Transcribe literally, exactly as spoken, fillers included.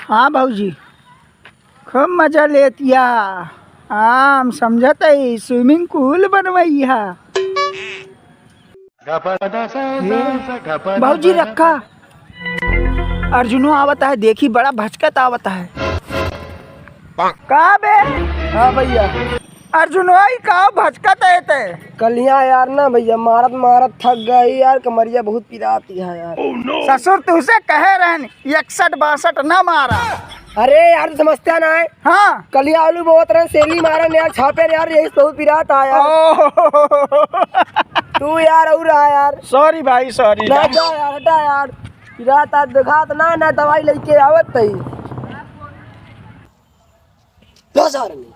हाँ भौजी, खूब मजा लेतिया। हाँ, हम समझत हई swimming pool बनवइहा। हे, भौजी रखा, अर्जुनो आवत है, देखी बड़ा भचकत आवत है। का बे? हाँ भैया। अर्जुन भाई, का भचकत है ते? कलिया यार ना भैया, मारत मारत थक गई यार, कमरिया बहुत पिराती है यार। ससुर, तुझसे कहे रहन, इकसठ बासठ ना मारा। अरे यार, समझता ना है। हाँ। कलिया आलू बोत रहन, सेली मारन यार, छापे यार, यही बहुत पिरात आया यार। ओह। तू यार और रहा यार। Sorry भाई, sorry। ना जा यार, हटा यार। पिरात आज दिखात ना, ना दवाई लेके आवत तई। दस हजार में।